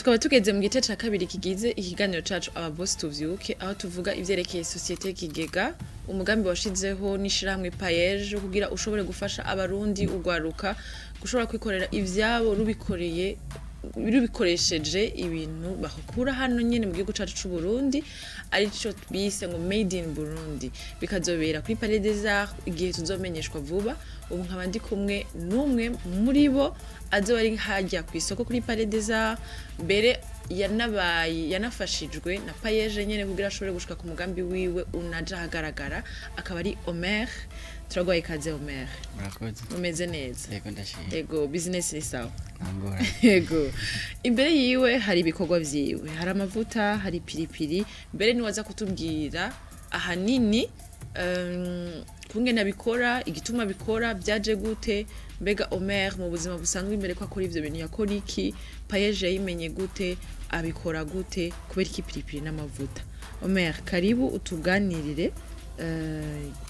Tukaba tugeze mu gice ca kabiri kigize ikiganiro cacu Ababosi Tuvyuke, aho tuvuga ivyerekeye société Kigega, umugambi washizeho n'ishirahamwe PAEEJ kugira ushobore gufasha Abarundi, ugwaruka, gushobora kwikorera ivyabo rubikoreye, rubikoresheje ibintu bakura hano nyene mu gihugu cacu c'u Burundi, arico bise ngo "Made in Burundi". Bikazobera kuri Palais des Arts igihe tuzomenyeshwa vuba. Ubu nkaba ndi kumwe n'umwe muri bo azoba ari hajya ku isoko kuri Palais des Arts. Mbere yanabaye yanafashijwe na PAEEJ nyene kugira ashobore gushika ku mugambi wiwe unaja ahagaragara, akaba ari Omer. Turaguhaye ikaze, Omer. Murakoze. Umeze neza? Yego, ndashimye. Yego, business ni sawa? Ntangorane. Yego. Imbere yiwe hari ibikorwa vyiwe, hari amavuta, hari piripiri. Mbere niwaza kutubwira ahanini kungene abikora, igituma abikora, byaje gute. Mbega Omer mu buzima busanzwe, imbere ko akora ivyo bintu, yakora iki? PAEEJ yayimenye gute? Abikora gute? Kubera iki piripiri n'amavuta? Omer, karibu utuganirire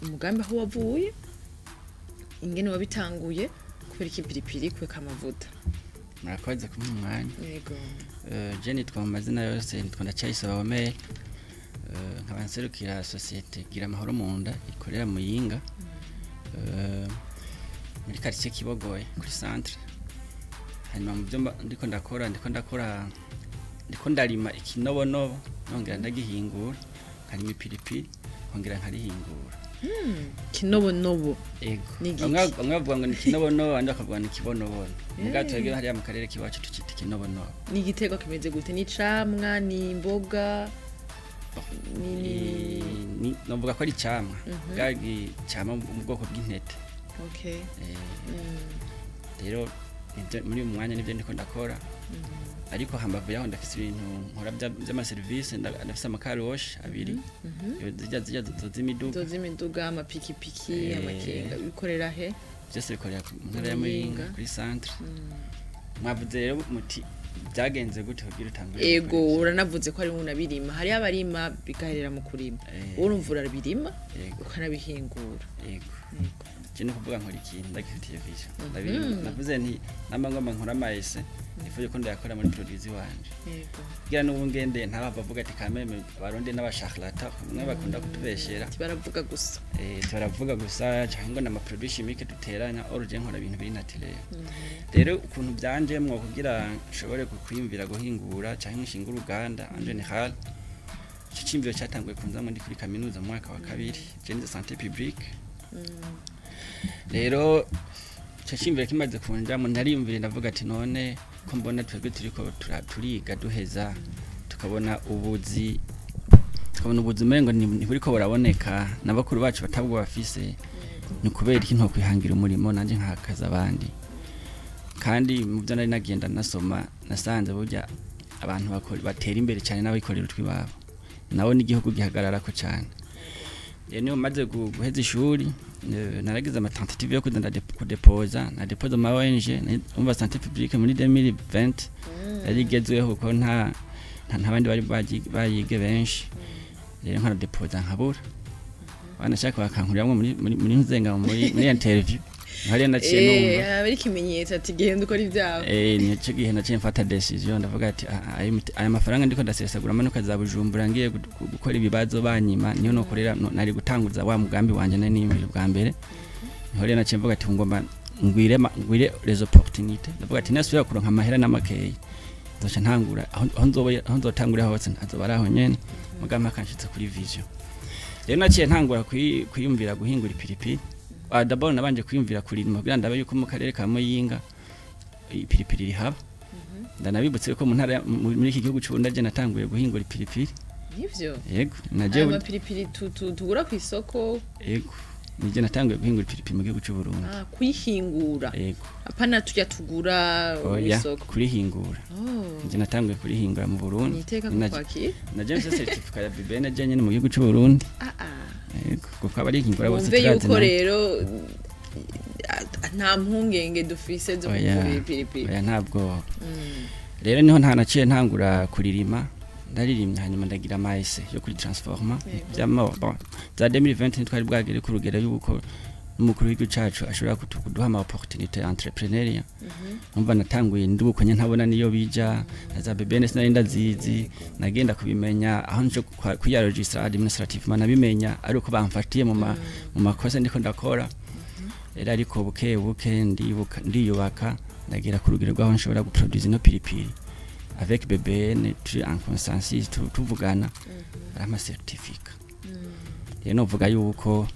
umugambi aho wavuye, ingene wabitanguye, kubera iki piripiri, kubera amavuta. Murakoze kumpa umwanya. Yego. Je nitwa mu mazina yose nitwa Ndacayisaba Omer. Nkaba nserukira société Gira Amahoro mu Nda ikorera Muyinga, muri quartier Kibogoye kuri centre. Hanyuma mu byo ndiko ndakora, ndiko ndarima ikinobonobo, nongera ndagihingura, nkarima ipiripiri, nkongera nkarihingura. Kinobonobo? Ego. Ni igiki? Bamwe bavuga ngo ni kinobonobo, abandi bakavuga ni kibonobono. Muga twebwe hariya mu karere k'iwacu tucita ikinobonobo. Ni igiterwa kimeze gute? Ni icamwa, ni imboga, ni Novuga ko ari icamwa bwagi cama mu bwoko bw'intete. Rero muri uyu mwanya nivyo ndiko ndakora, ariko hambavu yaho ndafise ibintu nkora vy'amaserivisi. Ndafise ama car wash abiri, iyo zirya z'imiduga. Zo z'imiduga, amapikipiki, amakinga. Bikorera he? Byose bikorera mu ntara ya Muyinga Muyinga. kuri centre. Mwavuze rero muti byagenze gute kugira utangure Ego. gukora ivyo? Uranavuze ko ari unabirima. Hariyo abarima bigaherera mu kurima. Urumva urabirima, ukanabihingura. Yego, je ni kuvuga nkora ikintu ndagifitiye vision. Ndabirima, navuze nti namba ngomba nkora ama essais, nifuje ko ndayakora muri produit wanje, kugira n'ubu ngende ntahava avuga ati kameme Abarundi n'aba charlatans, bamwe bakunda kutubeshera. Ati baravuga gusa. Turavuga gusa, canke ngo n'ama produit chimique duteranya. Or je nkora ibintu biri naturel. Rero ukuntu byanjemwo kugira nshobore kwiyumvira guhingura canke nshinga uruganda en général, ico ciyumviro cyatanguye kunzamwo ndi kuri kaminuza mu mwaka wa kabiri. Je nize santé publique. Rero ico ciyumviro kimaze kunjamwo, nariyumvire ndavuga ati none ko mbona twebwe turiko turiga duheza, tukabona ubuzi umengo ntiburiko buraboneka, na bakuru bacu batabwo bafise, ni kubera iki ntokwihangira umurimo nanje nkakaza abandi? Kandi mu byo nari nagenda nasoma, nasanze burya abantu batera imbere cyane n'abikorera utwibabo, nabo n'igihugu gihagararako cyane. Rero niyo maze guheza ishuri, naragize ama tentatives yo kuza kudepoza, na depoza mu ONG. Umva, santé publique muri 2020 yari igezweho, kuko nta bandi bari bayige benshi. Rero nkanadepoza nkabura, banashaka bakankuriramwo muri nzenga muri interview hariya naciye numva Aba ari ikimenyetso ati genda ukora ibyawe. Nico gihe naciye mfata décision, ndavuga ati "Ah, ah, ayo mafaranga ndiko ndasesagura amanuka za Bujumbura ngiye gukora ibibazo banyima, niyo nokorera nari gutanguza wa mugambi wanje nari niyumvira bwa mbere." Niho rero naciye mvuga ati ngomba ngwire les opportunités. Ndavuga ati nasubira kuronka amahera n'amakeyi, nzoca ntangura aho nzoba, aho nzotangurira hose azoba ari aho nyene, mugambi akanshitse kuri vision. Rero naciye ntangura kwiyumvira guhingura ipiripiri. D'abord nabanje kwiyumvira kurima kugira ndabe yuko mu karere ka Muyinga ipiripiri rihaba. Ndanabibutse ko mu ntara muri iki gihugu c'u Burundi natanguye guhingura ipiripiri. Nivyo? Yego, naje. Ayo mapiripiri tugura ku isoko? Yego, nije natanguye guhingura ipiripiri mu gihugu c'u Burundi. Ah, kuyihingura? Yego. Apana tujya tugura mu Oya. isoko? Kurihingura. Oh. Nije natanguye kurihingura mu Burundi. Ni iteka kukwakira. Naje mfise certificat ya BBN, naje nyene mu gihugu c'u Burundi. Ah ah. Yego, kuko abarihingura bose Wumve turazi yuko rero nta mpungenge dufise zo Oya. kugura ipiripiri. Oya, ntabwo. Rero niho nta naciye ntangura kuririma. Ndaririmye, hanyuma ndagira ama essais yo kuri transformer. Vyama bon, za 2020 ntitwari bwagere ku rugero yuko n'umukuru w'igihugu cacu ashobora kuduha ama opportunité entrepreneuriat. Umva, natanguye ndubukonye, ntabona niyo bija na za BBN, sinari ndazizi. Nagenda kubimenya aho nje kwiya-registra administrativement, nabimenya ari uko bamfatiye mu makosa ndiko ndakora. Rero ariko buke buke ndibuka, ndiyubaka, ndagera ku rugero rw'aho nshobora guproduire ino piripiri avec BBN, turi en consensus, tuvugana, barampa certificat. Rero novuga yuko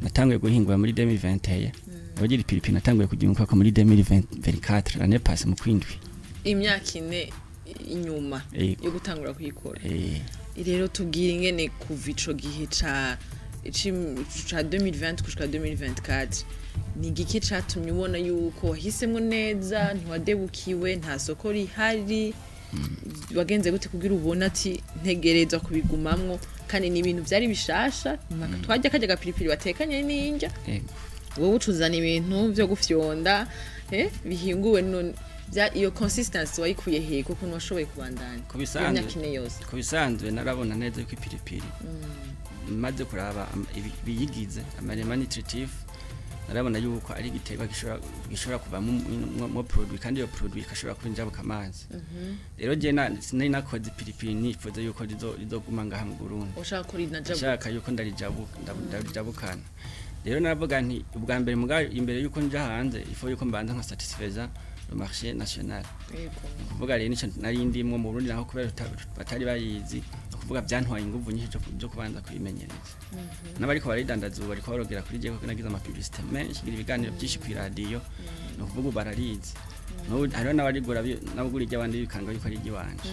natanguye guhingura muri 2021. Abagira ipiripiri natanguye kugira ko muri 2024, l'année passée, mu kwindwi. Imyaka 4 inyuma Yego. yo gutangura kuyikora. Eh. Rero tubwire ingene kuva ico gihe ca 2020 gushika 2024, ni igiki catumye ubona yuko wahisemwo neza, ntiwadebukiwe, nta soko rihari? Wagenze gute kugira ubone ati ntegerezwa kubigumamwo, kandi ni ibintu vyari bishasha? Twarya karya gapiripiri batekanye n'indya, wowe ucuzana ibintu vyo gufyonda, bihinguwe. None iyo consistency wayikuye he, kuko washoboye kubandanya Ku iyo bisanzwe, myaka 4 yose? Ku bisanzwe narabona neza yuko ipiripiri, maze kuraba ibiyigize, ama éléments nutritifs, narabona yuko ari igiterwa gishobora kuvamo mo produit, kandi iyo produit ikashobora kuba injabuka amazi. Rero je sinari nakoze ipiripiri nifuza yuko rizoguma ngaha mu Burundi. Ushaka ko rinajabuka? Nshaka yuko ndarijabukana. Rero naravuga nti ubwa mbere muga imbere yuko nja hanze, il faut yuko mbanza nka satisfaisa le marché national. Kuvuga rero nico nari ndimwo mu Burundi, naho kubera batari bayizi, ni ukuvuga byantwaye inguvu nyinshi zo kubanza kubimenyereza. N'abariko baridandaza ubu bariko barogera kuri jewe, kuko nagize ama publicité menshi, ngira ibiganiro byinshi ku iradiyo. Ni ukuvuga ubu bararizi. N'ubu hariho n'abarigura, n'abagura iry'abandi bikanga yuko ari iry'iwanje.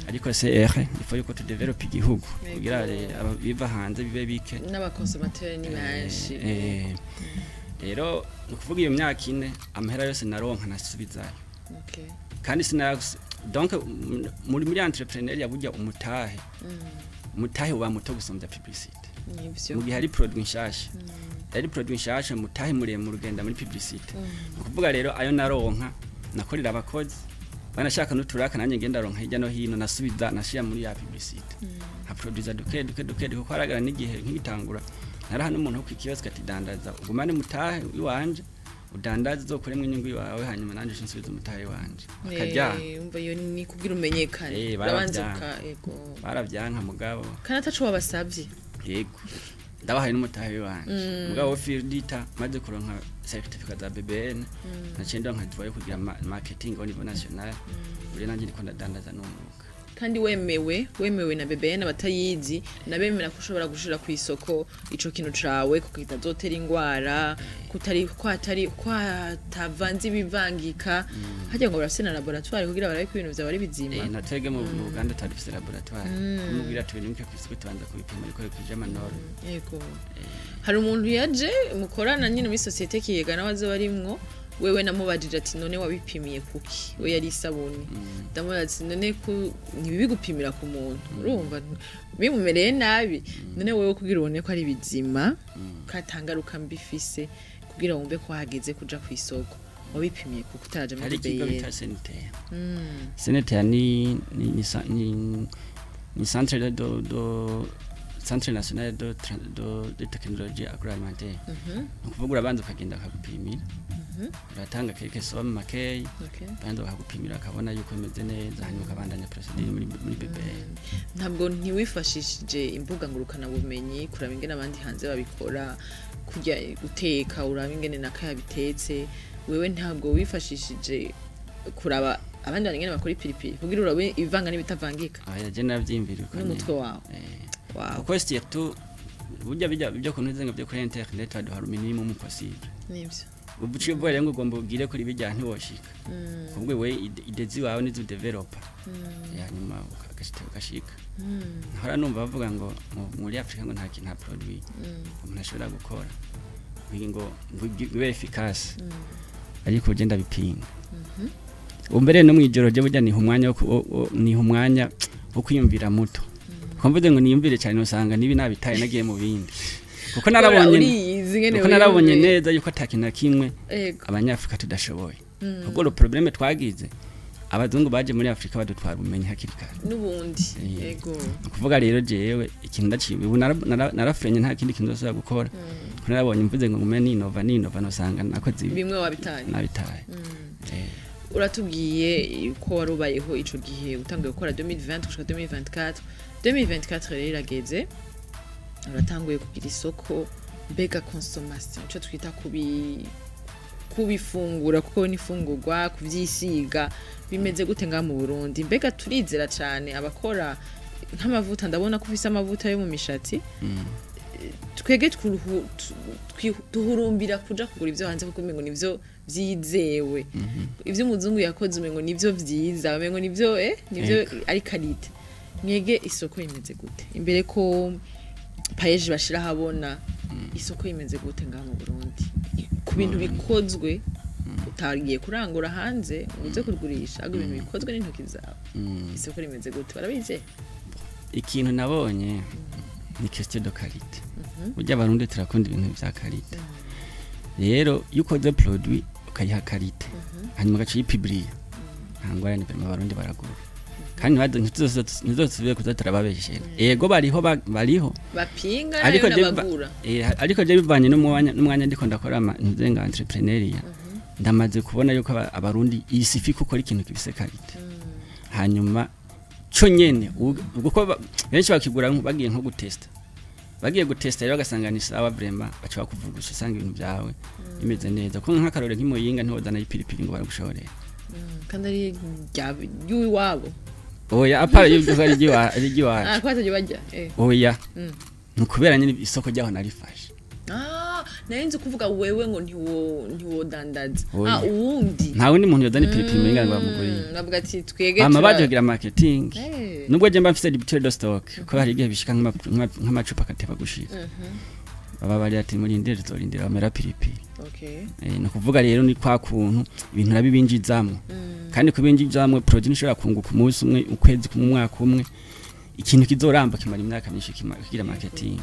Ariko CR, il faut yuko tudevelope igihugu kugira biva hanze bibe bike. N'aba consommateurs ni benshi. Rero ni ukuvuga iyo myaka 4, amahera yose naronka nasubizayo. Kandi sina donc muri entrepreneur burya umutahe uba muto gusumbya publicité. Nivyo. Mu gihe hari produit nshasha, ari produit nshasha, mutahe muremure ugenda muri publicité. Ni ukuvuga rero ayo naronka nakorera abakozi, banashaka n'uturaka nanjye ngenda ronka hirya no hino, nasubiza nashira muri ya publicité, nka produisa duke duke duke duke, kuko haragara n'igihe nk'ibitangura naraha n'umuntu wo kw'ikibazo ati dandaza ugumane mutahe iwanje, udandaze uzokuremwo inyungu iwawe, hanyuma nanjye nsubize umutahe wanje, akaryana. Umva, iyo ni kugira umenyekane. Baravyanka. Urabanza uka ego. Baravyanka mugabo. Kandi ataco wabasavye. Yego, ndabahaye n'umutahe wanje mugabo fildita. Maze kuronka certificat za BBN, naciye ndonka droit yo kugira marketing au niveau national. Uri nanjye ndiko ndadandaza n'umwuga. Kandi wemewe na BBN, abatayizi nabemera ko ushobora gushira ku isoko ico kintu cawe kuko kitazotera ingwara, kutari kwatari kwatavanze ibivangika. Harya ngo barafise na laboratoire kugira barabe ko ibintu vyawe ari bizima? Na twebwe mu Uganda turafise laboratoire, kumubwira tubintu ku isoko tubanza kubipima ariko bikwije ama normes. Yego, hari umuntu yaje mukorana nyine muri société Kiyega, nawe azoba arimwo. Wewe namubajije ati none wabipimiye kuki? We yari isabuni. Ndamubaza ati none ku ntibibigupimira ku muntu, urumva bimumereye nabi, none wewe kugira ubone ko ari bizima, ko atangaruka mbifise, kugira wumve ko hageze kuja ku isoko, wabipimiye kuko utaraja Hari muri ikigo BBN? bita Sentea. Sentea ni centre de centre national de technologie agroalimentaire. Ni ukuvuga urabanza ukagenda bakagupimira, uratanga quelque somme makeyi, banza bakagupimira bakabona yuko bimeze neza, hanyuma ukabandanya procédure muri BBN. Ntabwo ntiwifashishije imbuga ngurukanabumenyi kuraba ingene abandi hanze babikora, kurya guteka, uraba ingene naka yabitetse? Wewe ntabwo wifashishije kuraba abandi bantu ingene bakora ipiripiri kugira urabe ibivanga n'ibitavangika? Aya je navyiyumvira uko nyene. N'umutwe wawe? Wawe. Kuko surtout burya bijya byo kuntu ngo byo kuri internet baduha minimum possible. Nivyo. Ubu uciye uvuga rero ngo ugomba ugire kuri bijya, ntiwoshika. Ubwo we idées ziwawe nizo developa, hanyuma ugashika. Nkora numva bavuga ngo muri Afrika ngo nta kintu, nta produit umuntu ashobora gukora ngo bibe efficace, ariko je ndabipinga. Ubu mbere no mwijoro je burya niha umwanya wo kwiyumvira muto. Ko mvuze ngo niyumvire cyane, usanga nibi nabitaye nagiye mu bindi, kuko narabonye Uriyizi ingene kuko narabonye wiyumvira. neza yuko ata kintu na kimwe abanyafrika tudashoboye. Kuko le problème twagize Abazungu baje muri Afrika badutwara ubumenyi hakiri kare. N'ubundi, yego. Kuvuga rero jewe ikintu ndaciye ubu narafrenye, nta kindi kintu nzosubira gukora, kuko narabonye mvuze ngo ngume ninova nosanga nakoze ibi bimwe wabitaye. Nabitaye. Uratubwiye ko wari ubayeho ico gihe utanguye gukora 2020 gushika 2024. 2024 rero irageze, uratanguye kugira isoko. Mbega consommation, ico twita kubifungura, kuko n'ifungurwa, kuvyisiga, bimeze gute ngaha mu Burundi? Mbega turizera cane abakora nk'amavuta? Ndabona ko ufise amavuta yo mu mishatsi. Twege duhurumbira kuja kugura ivyo hanze, kuko umengo nivyo vyizewe, ivyo umuzungu yakoze umengo nivyo vyiza, umengo nivyo ari qualité. Mwege isoko imeze gute imbere ko PAEEJ bashira habona? Isoko imeze gute ngaha mu Burundi ku bintu bikozwe utagiye kurangura hanze ngo uze kugurisha, ahubwo ibintu bikozwe n'intoki zawe? Isoko rimeze gute? Barabize? Ikintu nabonye ni question de qualité. Burya Abarundi turakunda ibintu vya qualité. Rero iyo ukoze produit ukayiha qualité, hanyuma ugaca uyipubliya, nta ngorane vraiment, Abarundi baragura. Kandi ntizosubire kuza turababeshera. Ego, bariho bariho bapinga ariko nayo n'abagura. Ariko je bivanye n'umwanya ndiko ndakora nzenga entrepreneuriat, ndamaze kubona yuko Abarundi il suffit ko ukora ikintu gifise qualité, hanyuma co nyene kuko benshi bakigura bagiye nko gutesta, bagiye gutesta rero bagasanga ni sawa vraiment, baca bakuvugusa, usanga ibintu byawe bimeze neza. Kuko nk'akarore nk'imuyinga ntiwozana ipiripiri ngo baragushorera. Kandi ari ry'iwabo. Oya, à part y'ibyo ari iry'iwacu. Ah, ko batajya barya. Oya, ni ukubera nyine isoko ryaho narifashe. Ah, nari nzi kuvuga wewe ngo ntiwodandaza. Oya. Ah, uwundi. Nta wundi muntu yozana ipiripiri muyinga ngo bamugurire. Bavuga ati twege Hama baje kugira marketing, nubwo je mba mfise rupture de stock, ko hari igihe bishika nk'amacupa akateba gushika, baba bari ati murindire, tuzorindira bamera piripiri. Ni ukuvuga rero ni kwa kuntu ibintu nabibinjizamwo, kandi kubinjizamwo, produit ntishobora kunguka umunsi umwe, ukwezi kumwe, umwaka umwe. Ikintu kizoramba kimara imyaka myinshi kigira marketing,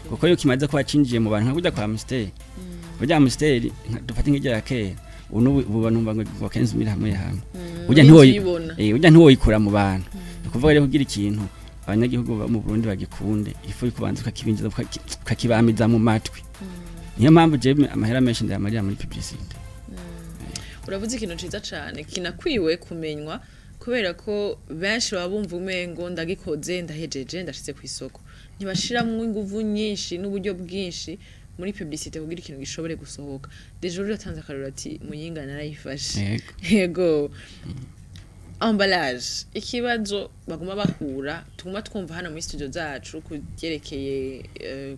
kuko iyo kimaze kuba cinjiye mu bantu, nka kurya kwa Amstel, burya Amstel dufate nk'irya ya kera, ubu n'ubu ubu numva ngo 15 000 hamwe hamwe. Burya ntibona. Burya ntiwoyikura mu bantu. Ni ukuvuga rero kugira ikintu abanyagihugu bo mu Burundi bagikunde, ifu kubanza ukakibinjiza, ukakibamiza mu matwi. Niyo mpamvu jewe amahera menshi ndayamarira muri publicité. Uravuze ikintu ciza cane kinakwiwe kumenywa, kubera ko benshi baba bumva umengo ndagikoze, ndahejeje, ndashize ku isoko, ntibashiramwo inguvu nyinshi n'uburyo bwinshi muri publicité kugira ikintu gishobore gusohoka. Déjà uratanze akarorero ati muyinga narayifashe. Yego. Yego. Emballage, ikibazo baguma bahura, tuguma twumva hano muri studio zacu kuvyerekeye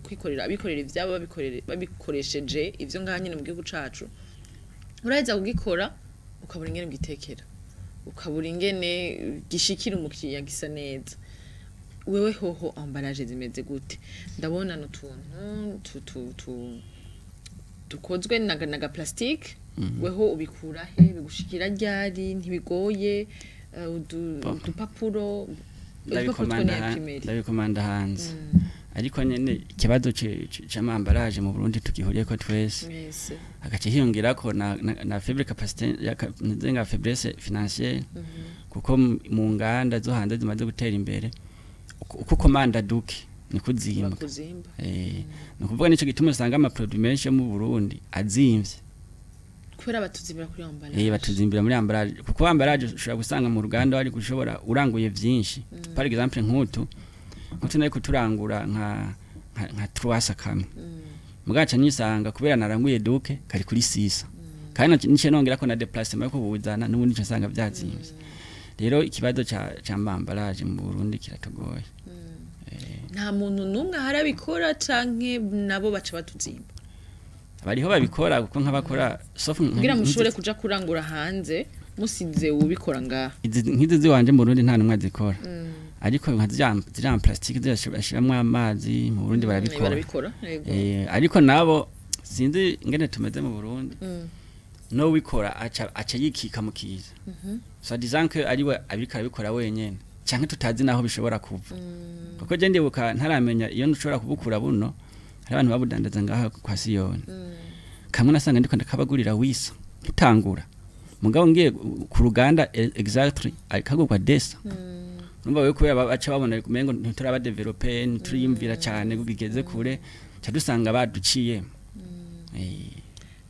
kwikorera, abikorera ivyabo babikoresheje ivyo ngaha nyene mu gihugu cacu. Uraheza kugikora ukabura ingene ugitekera, ukabura ingene gishikira umukiriya gisa neza. Wewe hoho emballage zimeze gute? Ndabona n'utuntu dukozwe na plastique. Weho ubikura he? Bigushikira ryari? Ntibigoye? Udupapuro two ni imprimé. Ndabikomanda hanze, ariko nyene ikibazo c'amambaraje mu Burundi tugihuriyeko twese. Mwese. Hagaca hiyongerako na faible capacité nzenga faiblesse financière, kuko mu nganda zo hanze zimaze gutera imbere, uko komanda duke niko uzimba. Bakuzimba. Ni ukuvuga nico gituma usanga ama produit menshi yo mu Burundi azimvye. Kubera batuzimbira kuri emballage. Batuzimbira muri emballage, kuko emballage ushobora gusanga mu ruganda wari gushobora uranguye vyinshi, par exemple nkutu nari kuturangura nka 3 kamwe, mugaca nisanga kubera naranguye duke kari kuri 6, kandi nice nongera ko na déplacement yo kubuzana n'ubundi nca nsanga vyazimvye. Rero ikibazo ca emballage mu Burundi kiratugoye. Nta muntu n'umwe harabikora canke nabo baca batuzimba? Bariho babikora, kuko nk'abakora sauf kugira mushobore kuja kurangura hanze musize ubikora ngaha. Nk'izi ziwanje mu Burundi nta numwe azikora, ariko nka ziriya plastique zirashiramwo amazi mu Burundi barabikora. Barabikora, yego. Ariko nabo sinzi ingene tumeze mu Burundi, no wikora aca yikika mu kiza, so disant que ariwe abikora, abikora wenyene, canke tutazi naho bishobora kuva. Kuko je ndibuka ntaramenya iyo nshobora kubukura buno, hari abantu babudandaza ngaha kwa Siyoni, kamwe nasanga ndiko ndakabagurira wisa nkitangura. Mugabo ngiye ku ruganda, exactly kagurwa 200. Numva wewe kubera baca babona kumengo ntituraba développé, ntituriyumvira cyane bigeze kure, ca dusanga baduciye.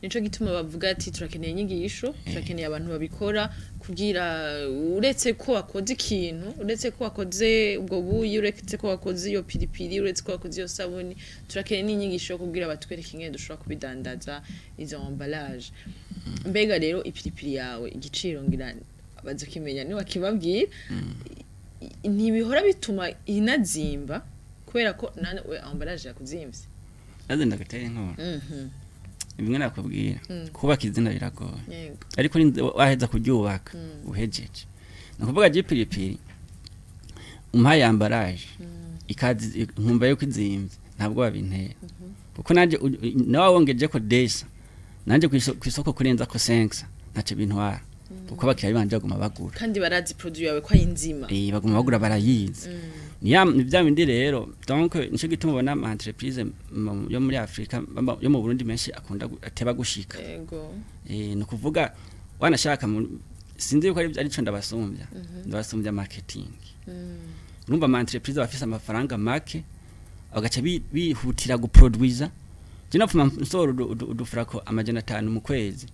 Nico gituma bavuga ati turakeneye inyigisho, turakeneye abantu babikora, kugira uretse ko wakoze ikintu, uretse ko wakoze ubwo buyi, uretse ko wakoze iyo piripiri, uretse ko wakoze iyo sabuni, turakeneye n'inyigisho yo kugira batwereke ingene dushobora kubidandaza, izo emballage. Mbega rero ipiripiri yawe igiciro ngira bazokimenya niwakibabwira, ntibihora bituma inazimba kubera ko nawe emballage yakuzimvye? Naze ndagatera inkuru. Bimwe nakubwira, kubaka izina biragoye, ariko waheza kuryubaka uhejeje, ni ukuvuga ipiripiri umpaye emballage ikazi nkumva yuko izimvye, ntabwo babintera, kuko nanje nawe wongeje ko 200, nanje kw'isoko kurenza ko 5 ntacyo bintwara, kuko abakiriya banje baguma bagura. Kandi barazi produit yawe ko ari nzima. Baguma bagura, barayizi. Ni bya bindi rero. Donc nico gituma ubona ama entreprise yo muri Afrika, yo mu Burundi menshi akunda ateba gushika. Ni ukuvuga wanashaka sinzi yuko ari arico ndabasumbya marketing. Urumva ama entreprise bafise amafaranga make, bagaca bihutira guproduiza. Je napfuma nsohora uduflacon 500 mu kwezi,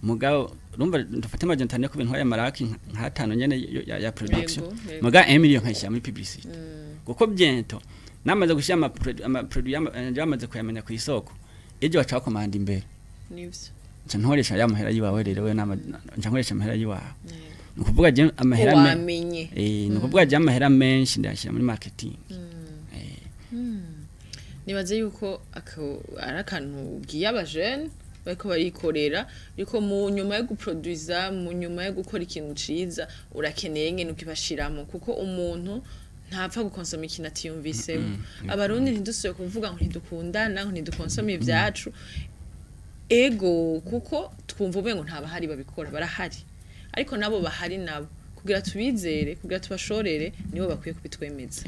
mugabo urumva dufate 500 yo ku bintu amaraki nk'atanu nyene ya production, Yego, yego. muga 1 million nkayishyira muri publicité, kuko bientôt namaze gushyira ama produit yamaze kuyamenya ku isoko, ejo baca bakomanda imbere. Nivyo. Nca nkoresha ya mahera yiwawe rero, we nama nca nkoresha amahera yiwawe. Ni ukuvuga je amahera Wamenye. Ni ukuvuga je amahera menshi ndayashyira muri marketing. Nibaze yuko ari akantu ubwiye abajene bariko barikorera, ariko mu nyuma yo guproduiza, mu nyuma yo gukora ikintu ciza, urakeneye ngene ukibashiramo, kuko umuntu ntapfa gukonsoma ikintu atiyumvisemo. Abarundi ntidusubire kuvuga ngo ntidukundana, ngo ntidukonsoma ivyacu. Ego, kuko twumva umengo ntabahari babikora, barahari, ariko nabo bahari nabo kugira tubizere, kugira tubashorere, nibo bakwiye kubitwemeza.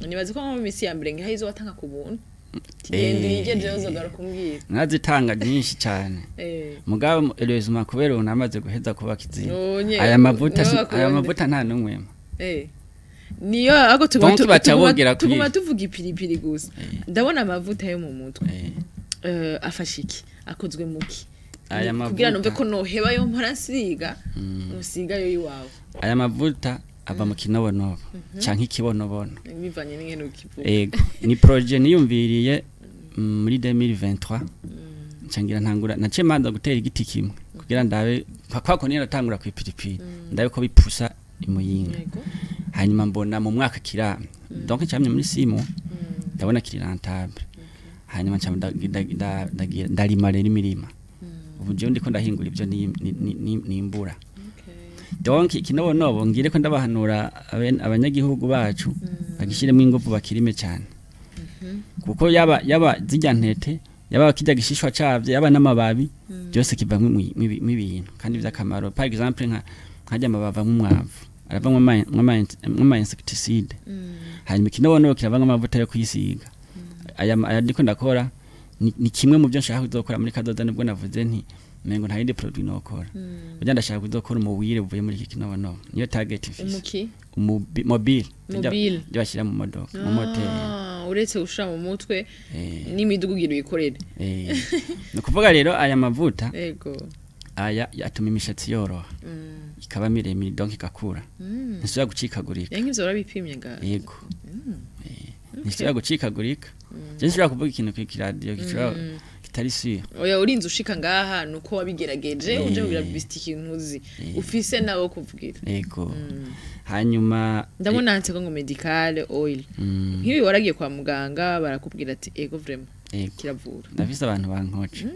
Nibaze ko nko mu minsi ya mbere ngira izo watanga ku buntu, tugenda uyigejeho uzogaruka umbwira. Nazitanga nyinshi cyane. Mugabo heureusement kubera ubu namaze guheza kubaka izina, Nonye, aya mavuta nibo aya bakunde. mavuta nta n'umwe. Niyo ako tuguma Donc baca bongera tuguma tuvuga ipiripiri gusa. Ndabona amavuta yo mu mutwe. Afasha iki? Akozwe muki? Aya Kugira numve mavuta ko noheba yo mpora nsiga, musiga yo iwawe. Aya mavuta ava mu kinobonobo canke ikibonobono. Bivanye n'ingene ukivuga. Ego, ni projet niyumviriye muri 2023, ncangira ntangura, naciye manza gutera igiti kimwe kugira ndabe kwa ko niyo natangura ku ipiripiri, ndabe ko bipusa imuyinga. Hanyuma mbona mu mwaka kiramye, donc camye muri 6 mois, ndabona kiri rentable. Hanyuma nca ndarima rero imirima. Ubu jewe ndiko ndahingura ivyo nimbura. Donc ikinobonobo ngire ko ndabahanura abanyagihugu bacu bagishiremo ingufu, bakirime cyane, kuko yaba zirya ntete, yaba kirya gishishwa cavyo, yaba n'amababi, byose kivamwo ibintu kandi vy'akamaro. Par exemple nka nkarya amababi avamwo umwavu, aravamwo ama insecticide. Hanyuma ikinobonobo kiravamwo amavuta yo kwisiga. Aya ndiko ndakora ni kimwe mu byo nshaka kuzokora muri kazoza. Nibwo navuze nti mengo nta yindi produit nokora, burya ndashaka kuzokora umuwire uvuye muri iki kinobonobo, niyo target mfise. Umuki? Mobile. Mobile. Ibyo bashyira mu modoka, mu moteri. Ah, uretse gushira mu mutwe n'imidugudu ugira uyikorere. Ni ukuvuga rero aya mavuta aya atuma imishatsi yoroha, ikaba miremire, donc igakura, ntisubira gucikagurika. Yanke ivyo warabipimye ga? Yego. Ntisubira gucikagurika. Je nshobora kuvuga ikintu ku kiradiyo gishobora kitari sûr. Oya, urinze ushika ngaha nuko wabigerageje, uje kugira publicité ikintu uzi ufise nabo kuvugira. Yego, hanyuma Ndabona handitse ko ngo medical oil. Nk'ibi waragiye kwa muganga barakubwira ati ego vraiment kiravura? Ndafise abantu bankoca.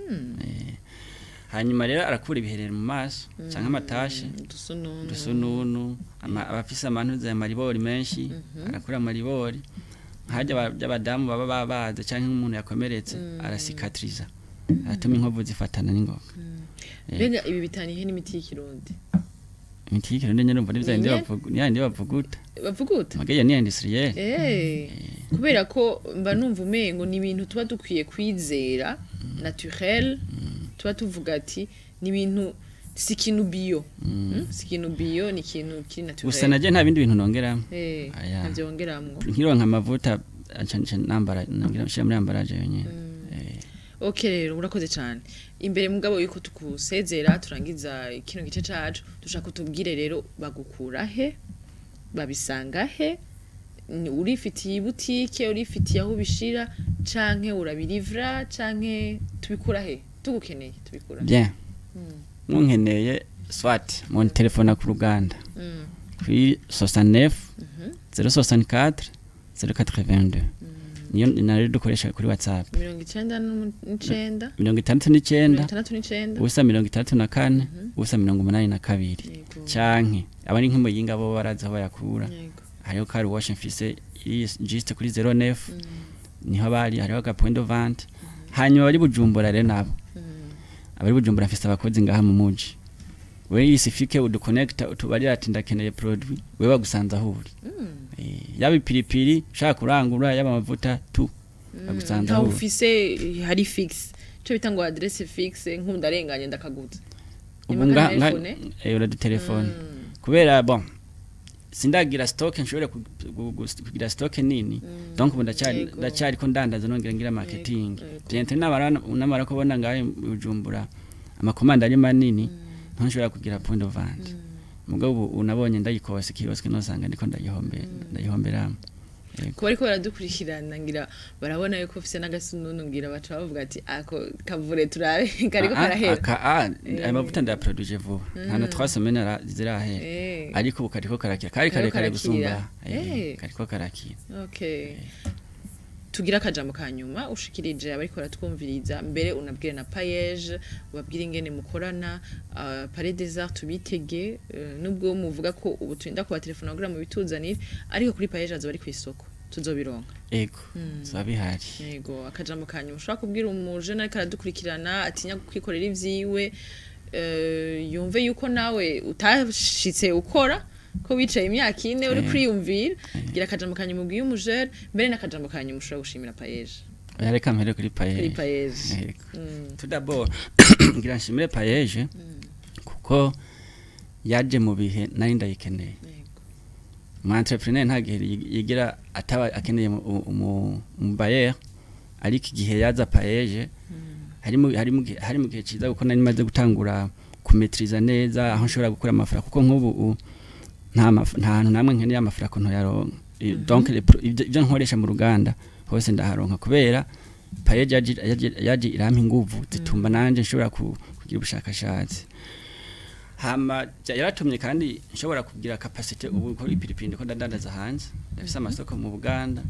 Hanyuma rero arakura ibiherere mu maso canke amatashe, udusununu. Udusununu, abafise amantuze, amaribori menshi, arakura amaribori. Nkajya by'abadamu baba babaze canke nk'umuntu yakomeretse, arasikatriza, aratuma inkovu zifatana n'ingoga. Mbega ibi bitaniye n'imiti y'ikirundi? Imiti y'ikirundi nyene urumva ni vya bindi Nyene? ni yandi bavuguta. Bavuguta. Muga iyo ni industriel. Kubera ko mba numva umengo ni ibintu tuba dukwiye kwizera naturel, tuba tuvuga ati ni ibintu Si ikintu bio. Si ikintu bio, ni ikintu kiri naturel. Gusa naje nta bindi bintu nongeramo. Aya. Ntavyo wongeramwo. Nkironka amavuta aca nca nambara, nongira nshira muri emballage yonyene. Ok, rero urakoze cyane. Imbere mugabo yuko tukusezera, turangiza kino gice cacu, dushaka utubwire rero bagukura he, babisanga he? Urifitiye ibutike, urifitiye aho ubishira, canke urabirivra, canke tubikura he? Tugukeneye tubikura he? Bien, munkeneye, soit mon telefone ku ruganda kuri 69 064 082, niyo nari dukoresha kuri WhatsApp. 99? 69. 69. 0 64 0 82. Canke abari nk'umuyinga bo barazi aho bayakura. Hariho car wash mfise iri juste kuri 09, niho bari, hariho aga point de vente. Hanyuma bari Bujumbura rero nabo, abari Bujumbura mfise abakozi ngaha mu muji. We isifike uduconnecta, utubarira ati ndakeneye produit, we bagusanza aho uri. Yaba ipiripiri ushaka kurangura, yaba amavuta, tu bagusanza Ntawe aho uri. ufise hari fixe, ico bita ngo adresse fixe, nk'ubu ndarenganye ndakaguza? Ubu Impaka nga telefone? Uradutelefone kubera bon sindagira stock nshobore kugira stock nini, donc ubu ndacyari ndacyari ko ndandaza, nongera ngira marketing. Bientôt namara kubona ngahe mu Bujumbura amakomanda ari manini, ntushobora kugira point de vente. Mugabo ubu unabonye ndayikose kiosque, nosanga ndiko ndayihomberamo. Yego. Kuba ariko baradukurikirana, ngira barabona yuko ufise n'agasununu, ngira baca bavuga ati ako kavure turabe kariko karahera. Aka aya mavuta ndayaproduce vuba, nta na 3 semaines zirahera. Ariko ubu kariko karakira, kari Kariko karekare karakira. gusumba. Kariko karakira. Okay, tugira akajambo ka nyuma ushikirije abariko baratwumviriza, mbere unabwire na PAEEJ, ubabwire ingene mukorana, Palais des Arts tubitege, nubwo muvuga ko ubu turinda kuba telefona kugira mu bituzanire, ariko kuri PAEEJ azoba ari kw'isoko, tuzobironka. Ego, zoba bihari. Yego, akajambo ka nyuma ushobora kubwira umujene ariko aradukurikirana atinya kwikorera ivyiwe, yumve yuko nawe utashitse ukora, ko wicaye imyaka 4 uri kwiyumvira. Gira akajambo ka nyuma ubwiye umujene, mbere n'akajambo ka nyuma ushobora gushimira PAEEJ. Oya, reka mpere kuri Kuri PAEEJ. PAEEJ. Yego. Tout d'abord ngira nshimire PAEEJ kuko yaje mu bihe nari ndayikeneye. Umu entrepreneur nta gihe yigira ataba akeneye umu bailleur, ariko igihe yaza PAEEJ hari mu gihe ciza, kuko nari maze gutangura kumetriza neza aho nshobora gukura amafaranga, kuko nk'ubu nta hantu namwe nkeneye amafaranga ntoyaronka. Donc ibyo nkoresha mu ruganda hose ndaharonka, kubera PAEEJ yaje irampa inguvu zituma nanje nshobora kugira ubushakashatsi. Hama yaratumye kandi nshobora kugira capacité ubu gukora ipiripiri, ndiko ndadandaza hanze, ndafise amasoko mu Buganda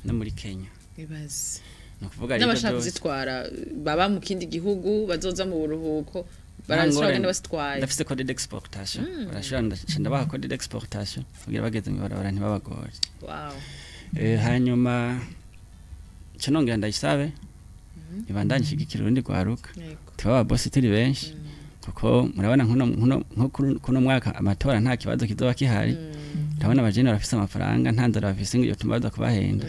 no muri Kenya. Ibaze! Ni ukuvuga rero N'abashaka byose kuzitwara baba mu kindi gihugu, bazoza mu buruhuko, barazishobora kugenda bazitwaye. Ndafise code d'exportation, barashobora, ndaca ndabaha code d'exportation kugira bageze mw'ibarabara ntibabagore. Hanyuma nca nongera ndayisabe ibandanye ishigikira urundi rwaruka, tuba ababosi turi benshi, kuko murabona nko kuno mwaka amatora nta kibazo kizoba kihari. Ndabona abajene barafise amafaranga, nta nzara bafise ngo yotuma baza kubahenda.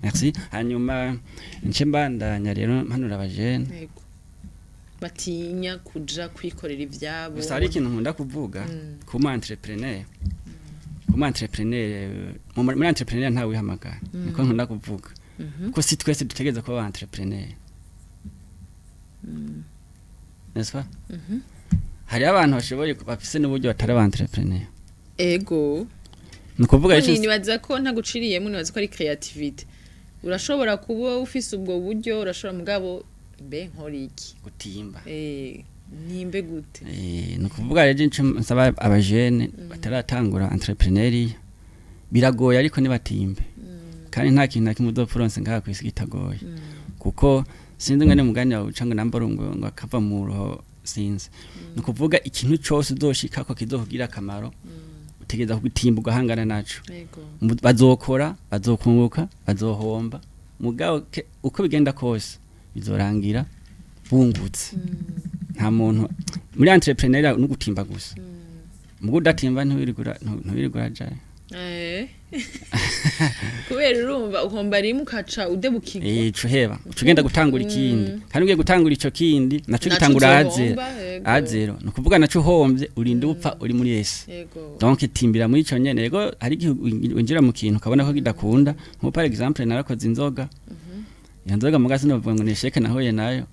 Merci. Hanyuma nce mbandanya rero mpanura abajene Batinya kuja kwikorera ivyabo. Gusa hari ikintu nkunda kuvuga ku mu entrepreneur, muri entrepreneur ntawe wihamagara, niko nkunda kuvuga, kuko si twese dutegereza kuba aba entrepreneur, n'est-ce pas? Hariho abantu bashoboye bafise n'uburyo batari aba entrepreneur. Ni ukuvuga Nibaza ko ntaguciriyemo, nibaza ko ari creativity. Urashobora kuba ufise ubwo buryo, urashobora, mugabo mbe nkora iki? Gutimba. Nimbe gute? Ni ukuvuga rero ico nsaba abajene bataratangura entrepreneuriat, biragoye ariko nibatimbe, kandi nta kintu na kimwe uzopfa uronse ngaha kw'isi kitagoye, kuko sinzi ngane mugani wawe uca ngo nambara ngo akava mu ruho, sinzi. Ni ukuvuga ikintu cose uzoshikako kizokugira akamaro, utegereza kugitimba, ugahangana naco. Bazokora, bazokunguka, bazohomba, mugabo uko bigenda kose bizorangira bungutse. Nta muntu muri entrepreneur no gutimba gusa, mugo udatimba ntiwirigura jaye. Kubera urumva uhomba rimwe ukaca udebukirwa. Ico heba uca ugenda gutangura ikindi, kandi ugiye gutangura ico kindi naco Naco gitangura à zéro. uzohomba, yego. À zéro, ni ukuvuga naco uhombye urinda upfa uri muri ese. Donc timbira muri ico nyene. Yego, hari igihe winjira mu kintu ukabona ko kidakunda. Nko par exemple narakoze inzoga, iyo nzoga muga sinovuga ngo ni échec nahuye nayo,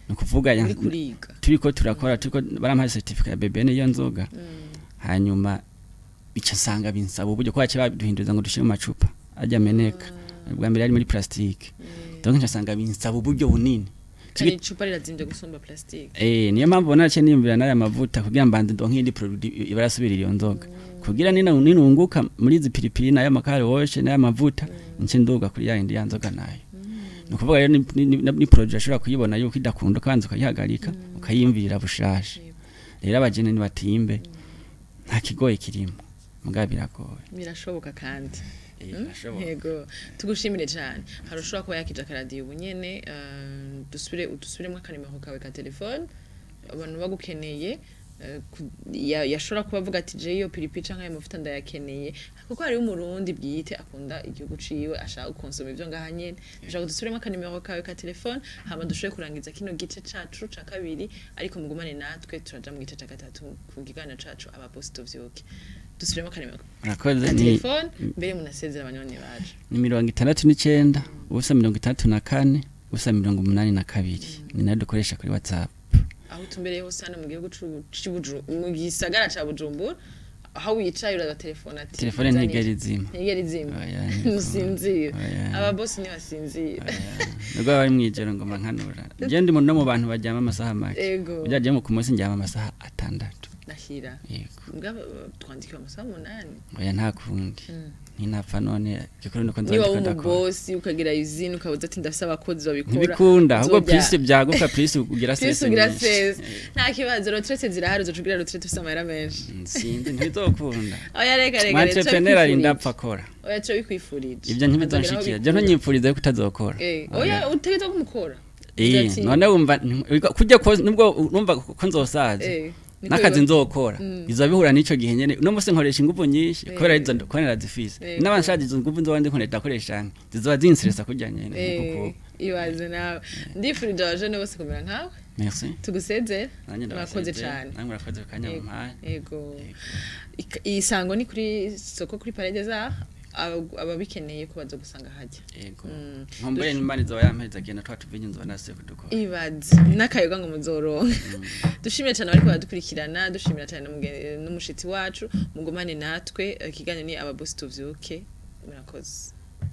ni ukuvuga Uri kuriga. Turiko turakora, turiko barampaye certificat ya BBN iyo nzoga, hanyuma bica nsanga binsaba uburyo ko baciye baduhinduza ngo dushire mu macupa ajya ameneka. Bwa mbere yari muri plastique, donc nca nsanga binsaba uburyo bunini. Kandi icupa rirazimvye gusumba plastique. Niyo mpamvu ubona naciye niyumvira n'aya mavuta kugira mbanze ndonke iyindi produit ibarasubirira iyo nzoga, kugira nina ninunguka muri izi piripiri n'aya makare woshe n'aya mavuta, nce nduga kuri ya yindi ya nzoga nayo. Ni ukuvuga rero ni produit ashobora kuyibona yuko idakunda, ukabanza ukayihagarika, ukayiyumvirira bushasha. Rero abajene nibatimbe, nta kigoye kirimo, mugabo biragoye. Birashoboka kandi. Birashoboka. Yego, tugushimire cyane. Hari ushobora kuba yakije akaradiyo ubu nyene, dusubire udusubiremo akanimero kawe ka telefone, abantu bagukeneye, yashobora kuba avuga ati je iyo piripiri canke ayo mavuta ndayakeneye, kuko hariho umurundi bwite akunda igihugu ciwe, ashaka gukonsoma ivyo ngaha nyene. Dushaka dusubiremo akanimero kawe ka telefone, hama dushobore kurangiza kino gice cacu ca kabiri, ariko mugumane natwe, turaja mu gice ca gatatu ku kiganiro cacu Ababosi Tuvyuke. Dusubiremo akanimero Murakoze. ka Ni telefone mbere munasezera abanywanyi bacu. Ni 69 0 64 0 82, ni nayo dukoresha kuri WhatsApp. Aho utumbereye hose hano mu gihugu mu gisagara ca Bujumbura, aho wicaye uratelefona ati Telefone "Nzanira." ntigera izima. Ntigera izima. Oya, ntikunda. Musinzira. Oya. Ababosi ntibasinzira. Nubwo baba bari mw'ijoro ngoma nkanura, je ndi no mu bantu baryama amasaha make. Burya mu ku munsi ndyama amasaha 6. Ndahira. Yego. Mbwa twandikiwe amasaha 8. Oya, nta kundi, ntinapfa none gikuru nuko Niba nzandika ndakora. umubosi ukagira usine, ukabuza ati ndafise abakozi babikora. Ntibikunda ahubwo. Nzorya. Plus byaguka, plus ugira Plus stress ugira nyinshi. stress. Nta kibazo, retraite zirahari, uzoca ugira retraite ufise amahera menshi. Sinzi, ntibizokunda. Oya, reka reka. Mu entrepreneur arinda apfa akora. Oya, turabikwifurije. Ibyo ntibizonshikira, je ntunyipfurize ko utazokora. Oya, utegerezwa kumukora. None wumva kurya ko nubwo urumva ko nzosaza, Niko n'akazi nzokora biza bihura n'ico gihe nyene. Uno musi nkoresha inguvu nyinshi kubera izo kubera ndazifise. N'aba nshaje, izo nguvu nzoba ndiko ndakoresha zizoba zinseresa kurya nyene nkuko. Ibaze nawe, ndifurije abajene bose kumera nkawe. Merci. Tugusezere. Nanjye Murakoze ndabasezeye. cane. Namwe murakoze ku kanya mumpaye. Yego. Isango ni kuri soko, kuri Palais des Arts, ababikeneye ko baza gusanga hajya. Yego, nkumbure n'Imana izoba yampeza agenda twa tuvinye nzoba nasubiye kudukora. Ibaze n'akayoga ngo muzoronka. Dushimire cyane abariko baradukurikirana, dushimira cyane n'umushitsi wacu. Mugumane natwe, ikiganiro ni Ababosi Tuvyuke. Murakoze.